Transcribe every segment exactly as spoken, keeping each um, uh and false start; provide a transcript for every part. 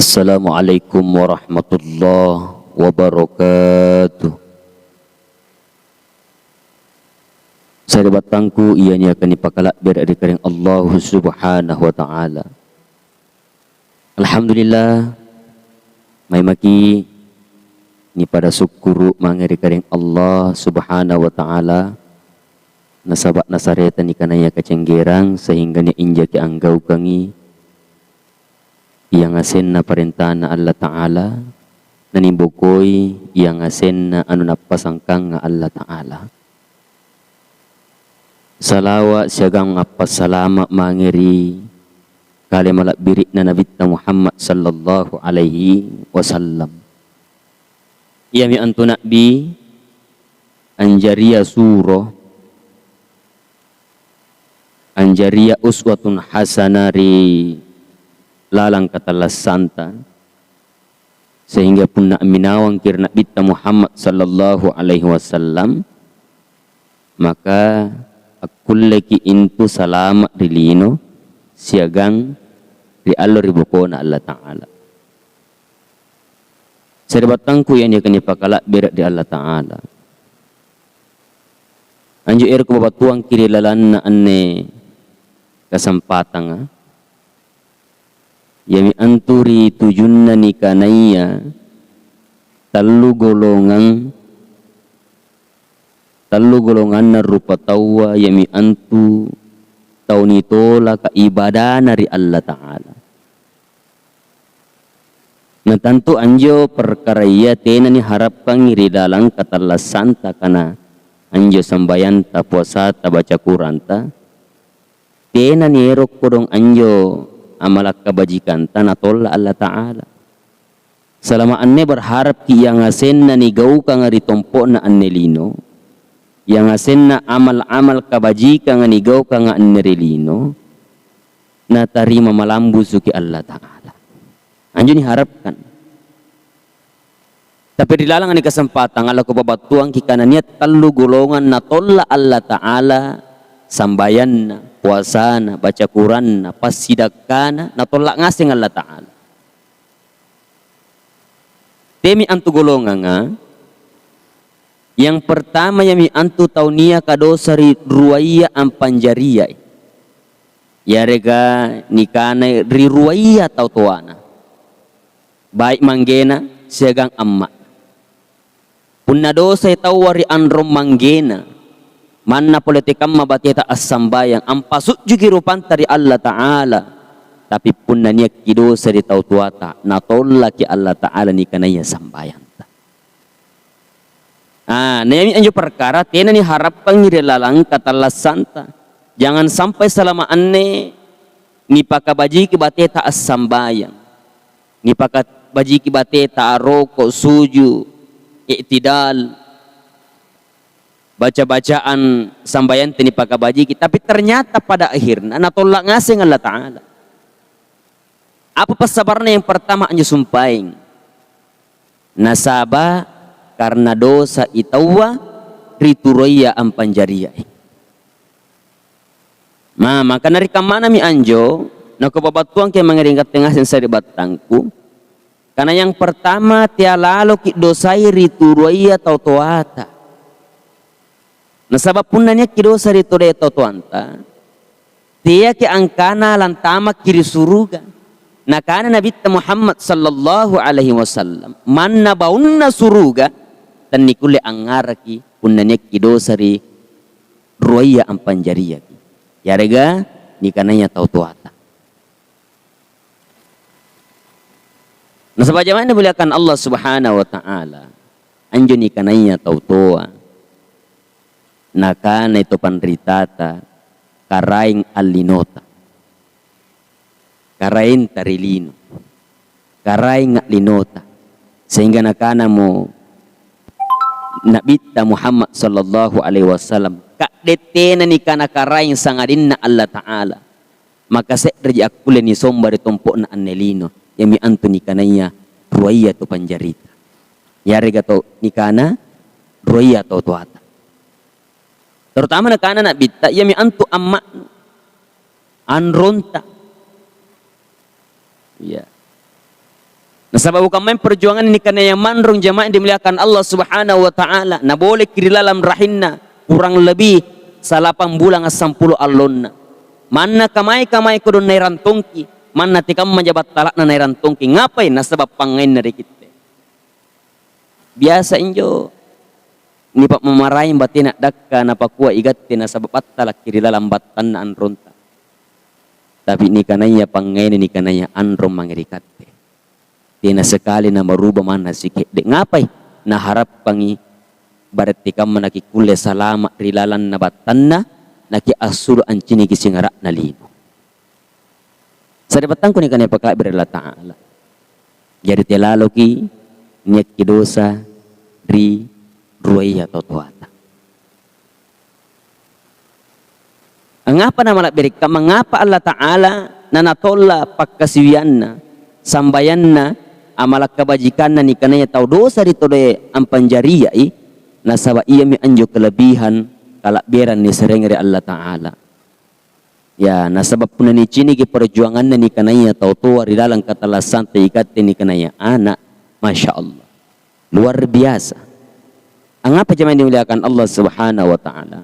Assalamualaikum warahmatullahi wabarakatuh. Sari'battangku iya niaka nipakala'bere' ri Karaeng Allahu Subhanahu wa Ta'ala. Alhamdulillah, mae maki' nipada sukkuru' mange ri Karaeng Allah Subhanahu wa Ta'ala, nasaba' Nasareta nikanaya kacenggerang sehingga nia' injaki anggaukangi iangasenna parentaNa Allata'ala, nanibokoi iangasenna anu nappasangkanga Allata'ala. Salawa' siagang appassalama' mange ri kale mala'biri'na Nabitta Muhammad sallallahu alaihi wasallam. Iami antu Na'bi anjaria suro, anjaria uswatun hasanah ri lalang katallassanta, sehingga punna amminawangki' ri Na'bitta Muhammad sallallahu alaihi wasallam, maka akkulleki' intu salama' ri lino siagang ri allo ri bokona Allata'ala. Sari'battangku iya niaka nipakala'bere' ri Allata'ala. Anjo ero' kupabattuangki' ri lalanna anne kasampatanga, iami antu ri tujunna nikanaya tallu golongang, tallu golonganna rupataua, iami antu tau nitolaka ibadana ri Allata'ala. Na tantu anjo parkaraya tena niharapkangi ri lalang katallassanta kana anjo sambayanta, puasata, baca Quranta, tena niero' kodong anjo amala' kabajikanta natolla' Allata'ala. Salama' anne berharapki' iangasenna nigaukanga ri tompo'na anne lino, iangasenna amal-amal kabajikanga nigaukanga anne ri lino, natarima malambusuki Allata'ala. Anjo niharapkan. Tapi ri lalang anne kasampatang, lakupabattuangki' kana nia' tallu golongang natolla' Allata'ala, sambayanna, puasana, baca Quranna, passidakkana, natolla' ngaseng Allata'ala. Temi antu golonganga, yang pertama iami antu tau niaka dosa ri ruaya ampanjariai. Yarega nikanai ri ruaya tau toana, baik manggena siagang amma'na. Punna dosai taua ri anrong manggena, manna pole tekamma bateta assambayang, ampasujjuki rupanta ri Allata'ala, tapi punna niakki dosa ri tau toata, natollaki Allata'ala nikanaya sambayangta. Ah, naiami anjo perkara tena niharapkangi ri lalang katallassanta. Jangan sampai salama' anne nipakabajiki bateta assambayang, nipakabajiki bateta a'roko', suju', i'tidal, baca-bacaan sambayanta nipakabajiki, tapi ternyata pada akhirna natolla' ngaseng Allata'ala. Apa passabaranna? Yang pertama anjo sumpaeng. Nasaba' karna dosai taua ri turoia ampanjariai. Ma, maka na ri kammanami anjo, nakupabattuangki' mange ri katte ngaseng sari'battangku, karna yang pertama tea laloki' dosai ri turoia tau toata. Nasaba' punna niakki dosa ri todaya tau toanta, teaki angkana lantamakki ri suruga. Nakana Nabitta Muhammad sallallahu alaihi wasallam, manna baunna suruga, tennikulle angngaraki punna niakki dosa ri ruaya ampanjariaki, yarega nikanaya tau toata. Nasaba' jama'na dimuliakan Allah Subhanahu wa Ta'ala, anjo nikanaya tau toa, nakanai to panritata, "Karaeng allinota, karaengta ri lino, karaeng allinota," sehingga nakanamo Nabitta Muhammad sallallahu alaihi wasallam, "Ka'de' tena nikana karaeng sangadinna Allata'ala." Maka se'reji akkulle nisomba ri tompo'na anne lino, iami antu nikanaya ruaya tu panjarita. Yarega tau nikana ruaya tau toata. Terutama nakana Nabitta, iami antu amma'nu, anronta. Iya. Saba' bukammaeng perjuanganna nikanaya manrong, jama'ah dimuliakan Allah Subhanahu wa Ta'ala, naboleki ri lalang rahinna kurang lebih salapang bulang assampulo allonna. Manna kamai-kamai kodong naerang tongki, manna tekammaja battala'na naerang tongki. Ngapai? Nasaba' pangngainna ri kitte. Biasa injo nipa'mamaraeng batena dakka napakua igatte nasaba' battalaki ri lalang battanna anronta. Tapi nikanaya pangngaina nikanaya anrong mange ri katte. Tena sikali namaruba manna sike'de'. Ngapai? Naharappangi barette kamma nakikkulle salama' ri lalanna battanna, nakiassulu' anciniki singara'na lino. Sari'battangku nikanaya pakala'biri' Allata'ala. Jari telaloki niakki dosa ri ruaya tau toata. Angngapa namala'biri' kamma? Angngapa Allata'ala nanatolla' pakkasiwianna, sambayanna, amala' kabajikanna nikanaya tau dosa ri tau ampanjariai? Nasaba' iami anjo kelebihan kala'birang niserengngi ri Allata'ala. Ya, nasaba' punna niciniki perjuanganna nikanaya tau toa ri lalang katallassanta ikatte nikanaya ana', masya Allah. Luar biasa. Angngapa jama'ah dimuliakan Allah Subhanahu wa Ta'ala?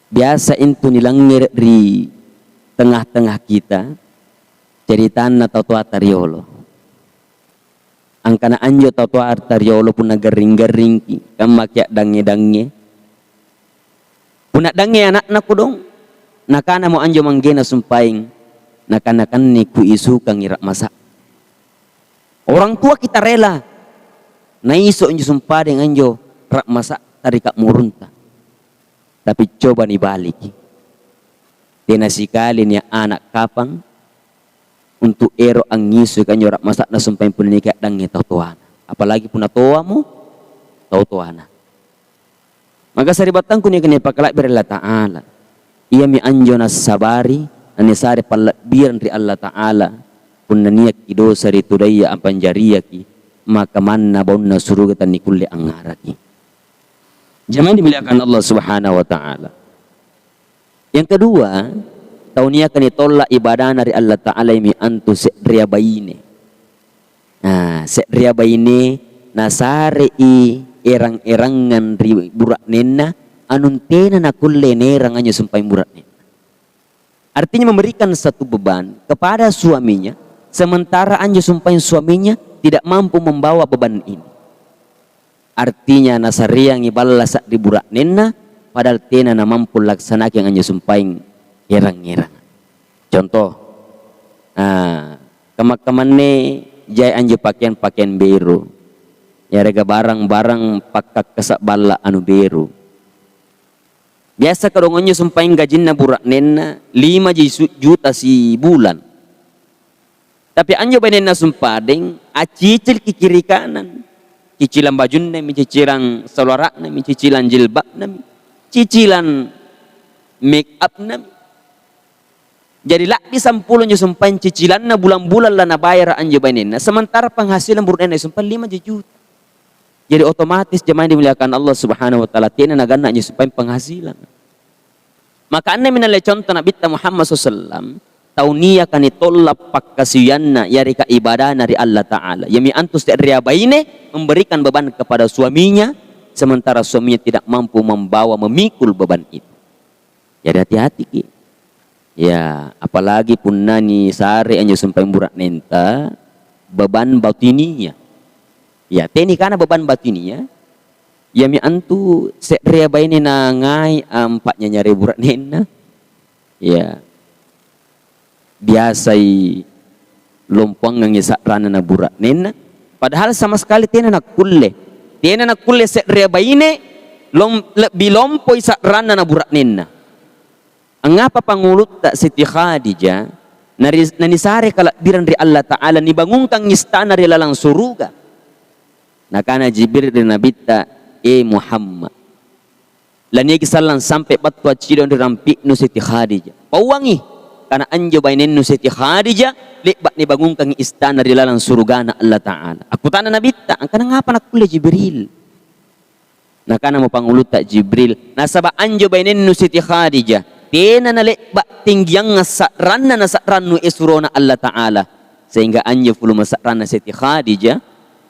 Biasa intu nilangngere' ri tengah-tengah kita ceritanna tau toata riolo. Angkana anjo tau toata riolo punna garring-garringki', kammaki a'dangnge-dangnge. Punna dangnge ana'na kodong, nakanamo anjo manggena sumpaeng, "Nakana-kanni kuisukangi ra'masa'." Orang tua kita rela naiso' anjo sumpaeng anjo ra'masa'ta ri ka'murunta. Tapi coba nibaliki. Tena sikali nia' ana' kapang untu' ero' angngisoi anjo ra'masa'na sumpaeng punna nikia'dangngi tau toana. Apalagi punna toamo tau toana. Maka sari'battangku nikanaya pakala'biri' Allata'ala, iami anjo nassabari nanisare palla'birang ri Allata'ala, punna niakki dosa ri tudaya ampanjariaki, maka manna baunna suruga tanikulle angngaraki. Jama'ah dimuliakan Allah Subhanahu wa Ta'ala. Yang kedua, tau niaka nitolla' ibadana ri Allata'ala iami antu se'rea baine. Nah, se'rea baine nasare'i erang-erangang ri bura'nenna, anung tena nakulle naerang anjo sumpaeng bura'nenna. Artinya memberikan satu beban kepada suaminya, sementara anjo sumpaeng suaminya tidak mampu membawa beban ini. Artinya nasareangi ballasa' ri bura'nenna, padahal tena namampu laksanakan anjo sumpaeng erang-eranga. Contoh, ah, kamma-kammanne jai anjo pakeang-pakeang beru, yarega barang-barang pakkakkasa' balla' anu beru. Biasa kadong anjo sumpaeng gajinna bura'nenna lima ji su-, juta sibulang. Tapi anjo bainenna sumpaeng accicilki kiri kanan. Cicilang bajunnami, cicilang saloara'nami, cicilang jilbabnami, cicilang make upnami. Jadi la'bi sampulo anjo sumpaeng cicilanna bulang-bulang lanabayara' anjo bainenna, sementara penghasilan bura'nenna sumpaeng lima ji juta. Jadi otomatis jama'ah dimuliakan Allah Subhanahu wa Ta'ala, tena naganna anjo sumpaeng penghasilan. Maka anne minalle conto Nabitta Muhammad sallallahu alaihi wasallam, tau niaka nitolla' pakkasiwianna yareka ibadana ri Allata'ala. Iami antu se'rea baine memberikan beban kepada suaminya, sementara suaminya tidak mampu membawa, memikul beban itu. Jadi hati-hatiki. Ya, apalagi punna nisare anjo sumpaeng bura'nenta, beban batinia. Ya, tena nikana beban batinia, iami antu se'rea baine nangai ampa'nyanyare bura'nenna. Ya. Biasai lompoangangi sa'ranna na bura'nenna, padahal sama sekali tena nakkulle. Tena nakkulle se'rea baine lom-, lebbi lompoi sa'ranna na bura'nenna. Angngapa pangngulutta Siti Khadijah nari-, nanisare kala'birang ri Allata'ala, nibangungkang istana ri lalang suruga? Nakana Jibril ri Nabitta, "E Muhammad, laniaki sallang sampe' battu accidong ri rampi'nu Siti Khadijah. Pauangi, kana anjo bainennu Siti Khadijah le'ba' nibangungkangi istana ri lalang surugana Allata'ala." Akkutana Nabitta, "Angkana ngapa nakkulle Jibril?" Nakanamo pangngulutta Jibril, "Nasaba' anjo bainennu Siti Khadijah, tena nale'ba' tinggiangngang sa'ranna na sa'rannu, e surona Allata'ala, Sehingga anjo volume sa'ranna Siti Khadijah,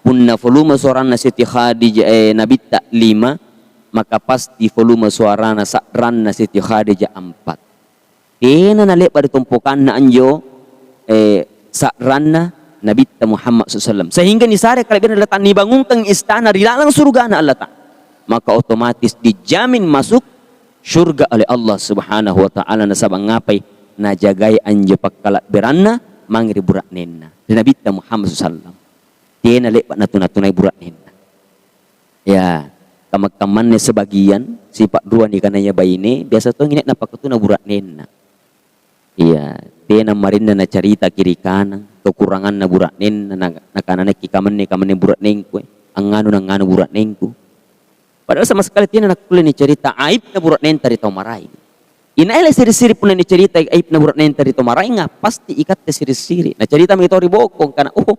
punna volume suaranna Siti Khadijah, eh, Nabitta lima, maka pasti volume suarana sa'ranna Siti Khadijah empat. Tena nale'ba' ri tompokanna anjo, eh, sa'ranna Nabitta Muhammad sallallahu alaihi wasallam. Sehingga nisare kala'biranna Allata'ala, nibangungkang istana ri lalang surugana Allata'ala. Maka otomatis dijamin masuk surga oleh Allah Subhanahu wa Ta'ala. Nasaba' ngapai? Najagai anjo pakkala'biranna mange ri bura'nenna, ri Nabitta Muhammad sallallahu alaihi wasallam. Tena le'ba' natu-natunai bura'nenna. Ya, kamma-kammanne sebagian, sipa' rua nikanaya baine, biasa tongi nia' napakkutuna bura'nenna. Iya, tena marinna nacarita kiri kanang, kekuranganna bura'nenna, na-, nakana nakke kamanne-kamanne bura'nengku, eh, angnganu nangnganu bura'nengku. Padahal sama sekali tena nakkulle nicarita aibna bura'nenta ri tau maraeng. Inalle siri'-siri' punna nicaritai aibna bura'nenta ri tau maraenga, pasti ikatte siri'-siri'. Nacaritami tau ri bokong, kana, "Oh,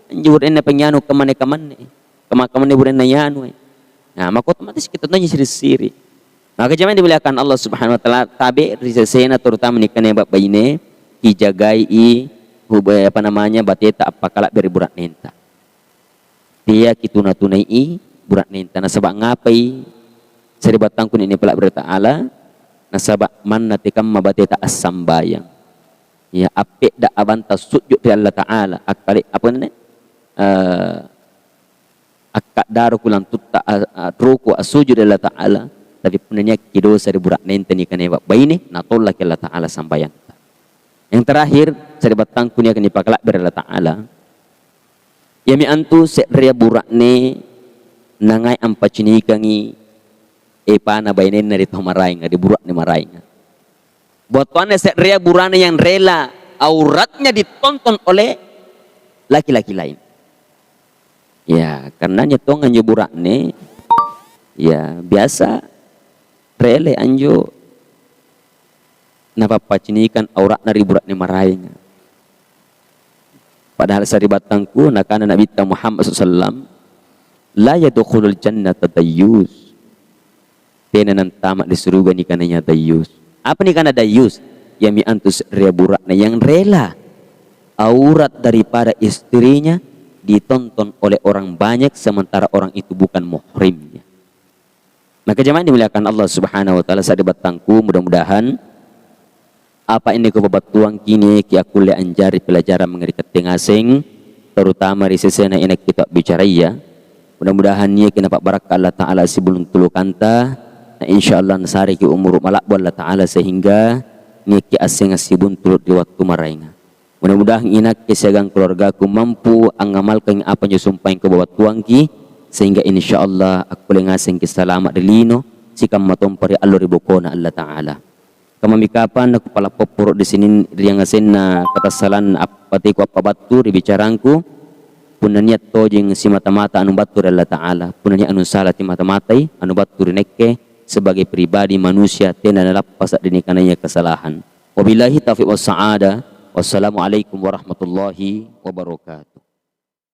anjo bura'nenna panjanu kamanne-kamanne." Kamma-kammanne bura'nenna ianu, eh. Nah, maka otomatis kita tonji siri'-siri'. Maka jamaah dimuliakan Allah Subhanahu wa Ta'ala, tabe' ri sesena, terutama nikanaya ba'baine, kijagai'i hub-, eh, apa namanya, bateta appakala'bere' bura'nenta. Teaki tuna-tunai'i bura'nenta. Nasaba' ngapai sari'battangku nia' nipala'bere' Ta'ala? Nasaba' manna tekamma bateta assambayang. Ya, appe'da' abanta sujud ri Allata'ala, akkale-, apa anne? Eh, akka'daroku lantutta a, a, ruku' assuju' ri Allata'ala, tapi punna nia'ki dosa ri bura'nenta nikanaya ba'baine, natollaki Allata'ala sambayanta. Yang terakhir, sari'battangku niaka nipakala'bere' Allata'ala, iami antu se'rea bura'ne nangai ampacinikangi epana bainenna ri tau maraenga, ri bura'ne maraenga. Battuanna se'rea bura'ne yang rela auratnya ditonton oleh laki-laki lain. Ya, karena nia' tong anjo bura'ne, ya, biasa rele anjo napappacinikang aura'na ri bura'ne maraenga. Padahal sari'battangku, nakana Nabitta Muhammad sallallahu alaihi wasallam, "La yadkhulul jannata dayyus." Tena nantama' ri suruga nikanaya dayyus. Apa nikana dayyus? Iami antu se'rea bura'ne yang rela aurat daripada istrinya ditonton oleh orang banyak sementara orang itu bukan muhrimnya. Maka jamaah dimuliakan Allah Subhanahu wa Ta'ala, sari'battangku, mudah-mudahan apa anne kupabattuangki niaki akkulle anjari pelajaran mange ri katte ngaseng, terutama ri sesena inakke tu a'bicaraya. Mudah-mudahan niaki napa'barakka' Allata'ala sibuntulukanta, na insya Allah nasareki umuru' mala'bu Allata'ala sehingga niaki assengang sibuntulu' ri wattu maraenga. Mudah-mudahan inakke siagang keluargaku mampu angngamalkangi apa anjo sumpaeng kupabattuangki, sehingga insya Allah akkulle ngasengki salama' ri lino, sikamma tompa ri allo ri bokona Allata'ala. Kamami kapang nakupala' popporo' ri sining ri yangasenna katassalanna ap-, bateko appabattu ri bicarangku, punna nia' tojeng simata-mata anu battu ri Allata'ala, punna nia' anu sala timata-matai anu battu ri nakke sebagai pribadi manusia tena nalappasa' ri nikanaya kasalahan. Wabillahi taufiq wassa'adah. Wassalamualaikum warahmatullahi wabarakatuh.